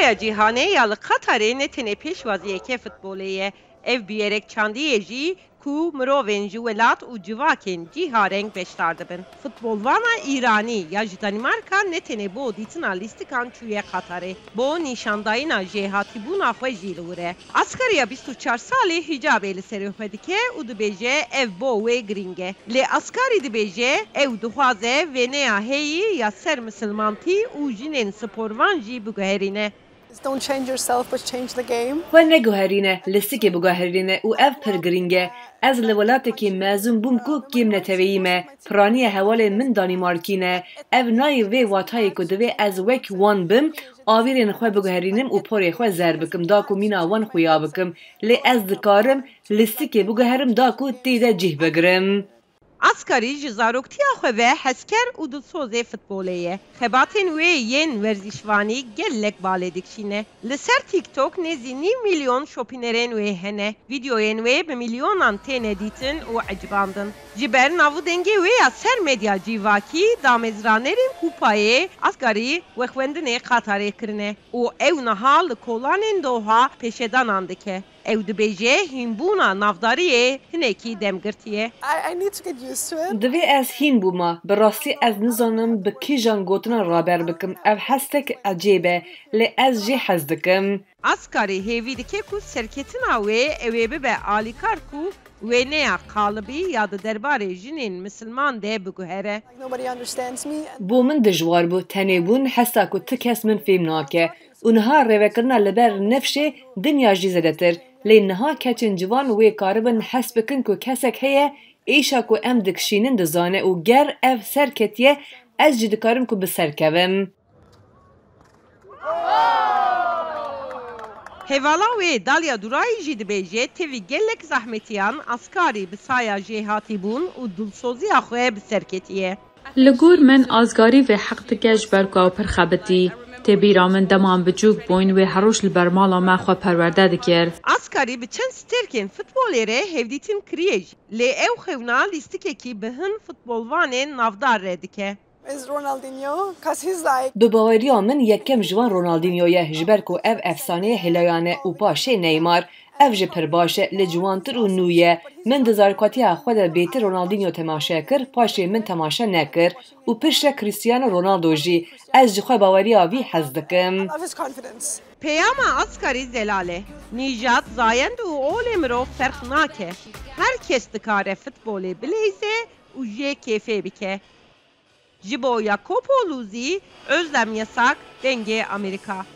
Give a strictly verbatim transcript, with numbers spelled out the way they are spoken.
Kupaya Cîhanê ya li Qatarê ne tenê pêşwaziyeke futbolê ye. Ev bûyerek çandî ye jî ku mirovên ji welat û civakên cîhareng beşdar dibin. Futbolvana Îranî ya ji Danîmarka ne tenê bo dîtina lîstikan çûye Qatarê, bo nîşandayîna jêhatîbûna xwe jî li wir e. Askariya bîst û çar salî hîcabê li serê xwe dike û dibêje ev bo wê girîng e. Lê Askarî dibêje ew dixwaze wêneya heyî ya ser misilmantî û jinên sporvan jî biguherîne. Don't change yourself, but change the game. Xwe neguherîne, lîstikê biguherîne û ev pir girîng e. Ez li welatekî mezûn bûm ku kêm neteweyî me. Piraniya hevalên min Danîmarkî ne. Ev nayê vê watayê ku divê ez wek wan bim, avîrên xwe biguherînim û porê xwe zer bikim da ku mîna wan xuya bikim. Lê ez dikarim lîstikê biguherim da ku tê de cih bigirim. Askarî ji zaroktiya xwe ve hezker û dilsozê futbolê ye. Xebatên wê yên werzîşvanî gelek balê dikişîne. Li ser TikTok nêzî nîv milyon şopînerên wê hene. Vîdeoyên wê bi milyonan têne dîtin û ecibandin. Ji ber nav û dengê wê ya ser medya cîvakî, damezranerên Kupayê Askarî wexwendinê Qatarê kirine û ew niha li kolanên Doha pêşedanan dike. Ew dibêje hînbûna navdariyê hinekî dem girtiye. I, I need to get used to it. Divê ez hîn bûma. Bi rastî ez nizanim bi kîjan gotinan raber bikim. Ev hestek ecêb e, lê ez jê hez dikim. Askarî hêvî dike ku serketina wê ew ê bibe alîkar ku wêneya qalibî ya di derbarê jinên misilman de biguhere. Nobody understands me. Bo min dijwar bû. Tenê bûn hesa ku ti kes min fêm nake. Û niha rêvekirina li ber nifşê dinya jî zêdetir. Lê niha keçên ciwan wê karibin hes bikin ku kesek heye êşa ku em dikişînin dizane û ger ev ser ketiye, ez jî dikarim ku bi ser kevim. Hevala wê Dalia Durayî jî dibêje tevî gelek zehmetiyan Askarî bi saya jêhatîbûn û dilsoziya xwe bi ser ketiye. Li gor min Asgarî vê heq dike ji ber ku ew pir xebitî. Tê bîra min dema em biçûk bûyn wê her roj li ber mala me xwe perwerde dikir. Askarî bi çend stêrkên futbolê re hevdîtin kiriye jî. Lê ew xewna lîstikekî bi hin futbolvanên navdar re dike. Is Ronaldinho, 'cause he's like Bi baweriya min yekem ji wan Ronaldinho ye, ji ber ku ev efsaneyê hêlayan e û paşê Neymar. Ev jî pir baş e, lê ciwantir û nû ye. Min di zarokatiya xwe de bêtir Ronaldinho temaşe kir, paşê min temaşe nekir û piştre Cristiano Ronaldo jî. Ez ji xwe baweriya vî hez dikim. I love his confidence. Peyama Askarî zelal e. Nîjad, zayend û olê mirov ferq nake. Her kes dikare futbolê bileyze û jê kêfê bike. Ji bo Jacopo Luzî, Özlem Yasak, Dengê Amerîka.